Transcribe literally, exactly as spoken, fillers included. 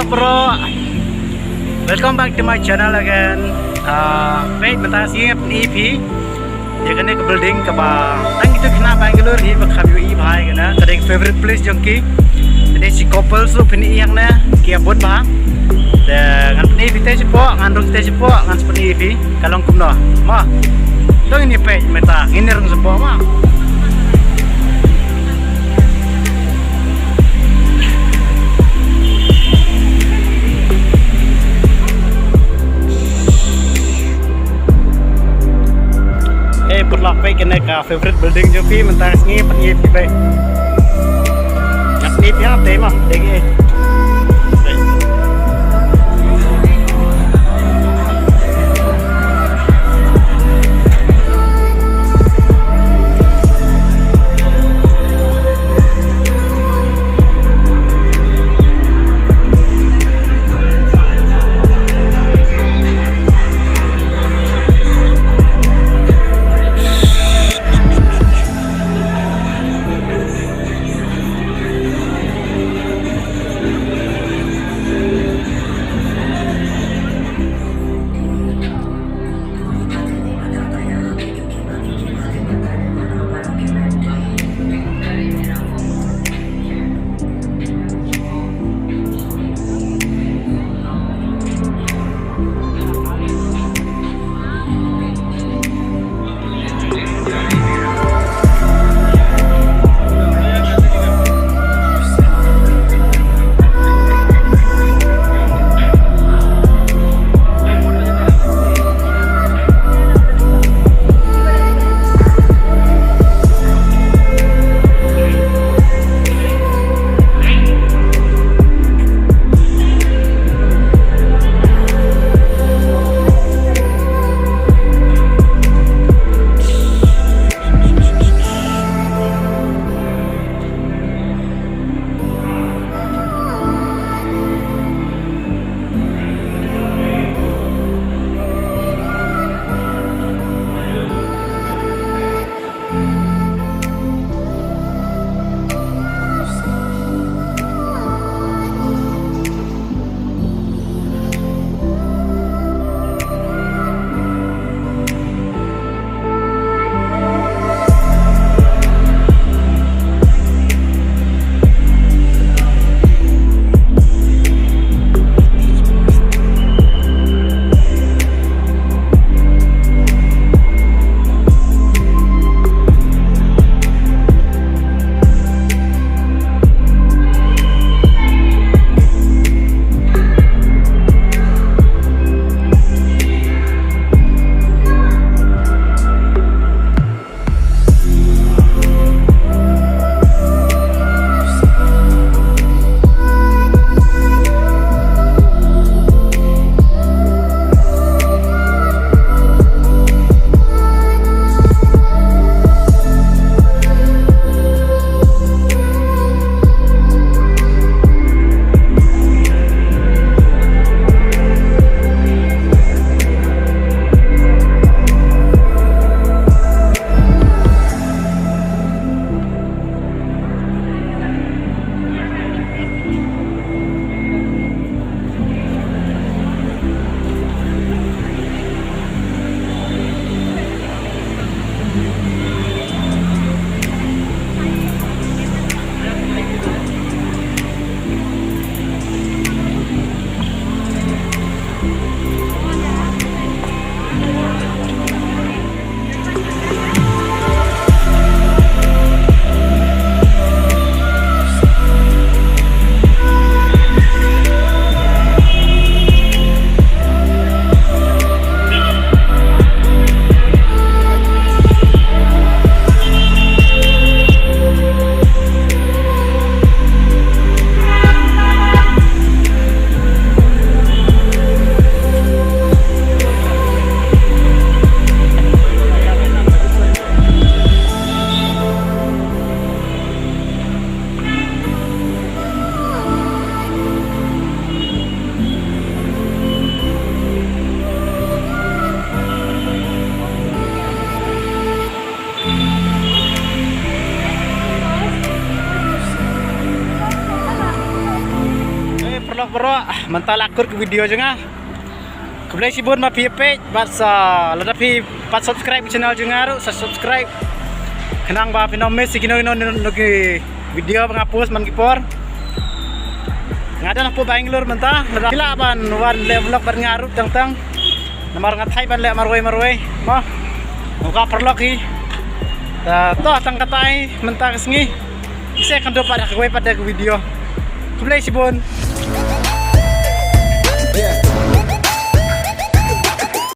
Bro, welcome back to my channel again. Ah, peit mynta sngi nga pyni phi ïa kane ka building kaba tang kito ki khynnah Bangalore hi ba kham ïohi bha ïa kane. Ka dei ka favorite place jong ki. Ka dei shi couples ruh phin ïohi hangne ki ïa bun bha. Te ngan pyni phi te shapoh, ngan rung te shapoh, ngan pyni phi ka long kumno. Ma. To ngin ïa peit mynta, ngin ïa rung shapoh ma. Eh, paralok, peit kane ka favorite building jong phi mynta ka sngi, pyni phi beit. Nga pyni phi ha te ma, dei ki. Bro, mynta la kut ka video jong nga. Khublei shibun ba phi peit bad sa lada phi pat subscribe ka channel jong nga ruh sa subscribe. Khnang ba phin ym miss ïa kino kino ki video ba nga post man ki por. Nga don hapoh Bangalore mynta, lada phi lah ban wan leh vlog bad nga ruh tang tang. Namar nga thait ban leh marwei marwei. Mo. Nga ka paralok hi. Ta to tang katai mynta ka sngi. Sa ïakynduh pat ha kawei pat de ka video. Khublei shibun.